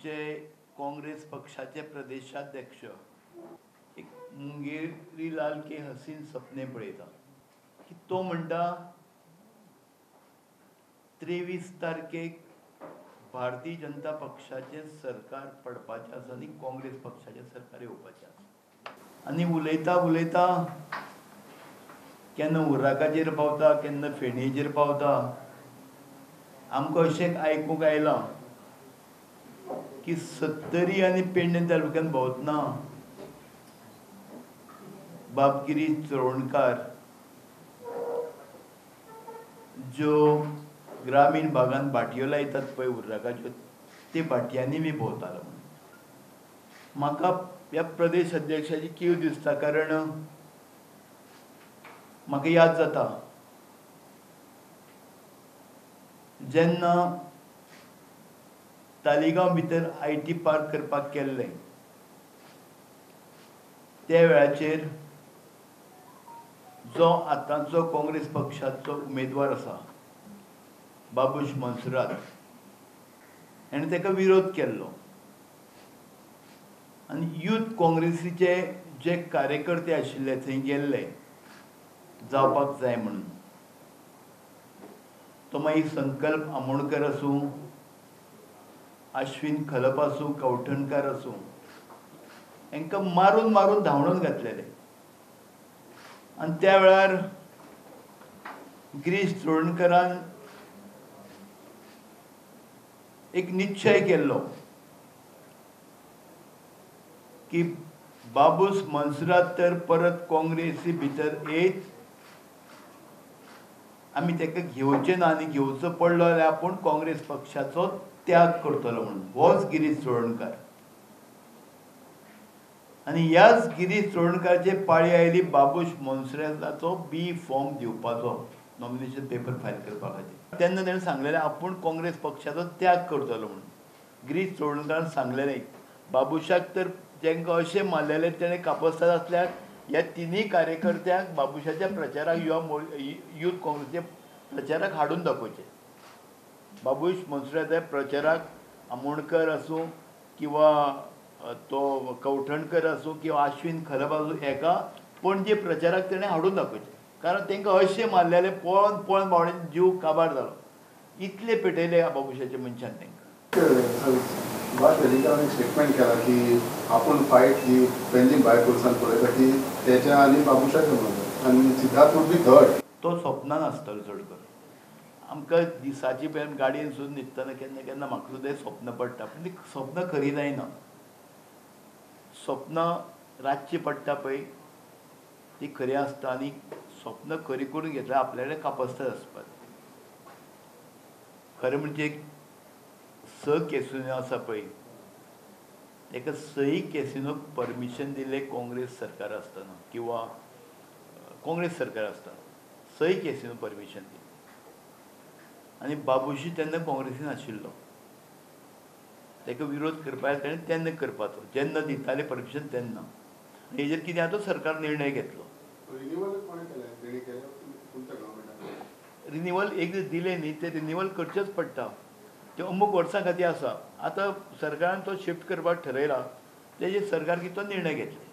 आमचे काँग्रेस पक्षाचे प्रदेशाध्यक्ष एक मुंगेरी लाल के हसीन सपने पळयता की तो म्हणटा 23 तारखेक भारतीय जनता पक्षाचें सरकार पडपाचें आसा आनी काँग्रेस पक्षाचें सरकार येवपाचें आसा. आनी उलयता उलयता केन्ना उर्राकाचेर पावता, केन्ना फेणयेचेर पावता. आमकां अशें आयकूंक आयलां की सत्तरी आनी पेडणे तालुक्यान भोंवतना बाब गिरीश चोडणकार ज्यो ग्रामीण भागान भाटयो लायतात पळय उर्राकाच्यो, ते भाटयांनी बी भोंवतालो. म्हाका ह्या प्रदेश अध्यक्षाची कीव दिसता, कारण म्हाका याद जाता जेन्ना तालिगांव भितर IT park करपाक केल्लें त्या वेळाचेर जो आतांचो काँग्रेस पक्षाचो उमेदवार आसा बाबूश मोन्सेरात हेणें ताका विरोध केल्लो आनी यूथ काँग्रेसीचे जे कार्यकर्ते आशिल्ले थंय गेल्ले जावपाक जाय म्हणून. तो मागीर संकल्प आमोणकर आसूं, आश्विन खलप आसूं, कवठणकार आसूं, हांकां मारून मारून धांवडून घातलेले. आनी त्या वेळार गिरीश चोडणकरान एक निश्चय केल्लो की बाबूश मोन्सेरात तर परत काँग्रेसी भितर येत आमी ताका घेवचें ना आनी घेवचो पडलो जाल्यार आपूण काँग्रेस पक्षाचो त्याग करतलो म्हणून. होच गिरीश चोडणकार. आनी ह्याच गिरीश चोडणकाराचे पाळी आयली बाबूश मोन्सेराताचो बी फॉर्म दिवपाचो, नॉमिनेशन पेपर फायल करपा खातीर. तेन्ना ताणें सांगलेलें आपूण काँग्रेस पक्षाचो त्याग करतलो म्हणून. गिरीश चोडणकारान सांगलेलें बाबूशाक तर तांकां अशें मारलेलें तेणें कापस्ताद आसल्यार ह्या तिनूय कार्यकर्त्यांक बाबूशाच्या प्रचाराक यूथ काँग्रेसच्या प्रचाराक हाडून दाखोवचें. बाबूश मोन्सेरात प्रचाराक आमोणकर आसूं किंवा तो कवठणकर आसूं किंवा आश्विन खलप आसूं, हेका पणजे प्रचाराक तेणें हाडून दाखोवचें. कारण तांकां अशें मारलेलें पळोवन पळोवन बावड्यांनी जीव काबार जालो. इतले पेटयले बाबूशाच्या मनशान तांकां. सुभाष वेलिंगकारान एक स्टेटमेंट केला की आपूण फायट ही पेंडींग बायपोल्सान पळयता ती तेच्या आनी बाबूशाच्या मदीं आनी सिद्धार्थ वुड बी थर्ड. तो स्वप्नान आसतालो चड करून. आमकां दिसाची पळय गाडयेन सुद्दां न्हिदतना केन्ना केन्ना म्हाका सुद्दां स्वप्न पडटा, पूण ती स्वप्न खरी जायना. स्वप्न रातचीं पडटा पळय ती खरी आसता आनी स्वप्न खरी करून घेतल्यार आपल्या कडेन कापस्ताद आसपाक. खरें म्हणजे 6 कॅसिनो आसा पळय ताका 6 कॅसिनोक परमिशन दिलें काँग्रेस सरकार आसतना किंवा काँग्रेस सरकार आसतना 6 कॅसिनो परमिशन दिलें. आनी बाबूशी तेन्ना काँग्रेसीन आशिल्लो, ताका विरोध करपाक ताणें तेन्ना करपाचो जेन्ना दिताले परमिशन तेन्ना. आनी हेजेर कितें आतां सरकार निर्णय घेतलो. रिनिवल एक दिलें न्ही तें रिनिवल करचेंच पडटा, तें अमूक वर्सां खातीर आसा. आतां सरकारान तो शिफ्ट करपाक ठरयला, तेजेर सरकार कितें तो निर्णय घेतले.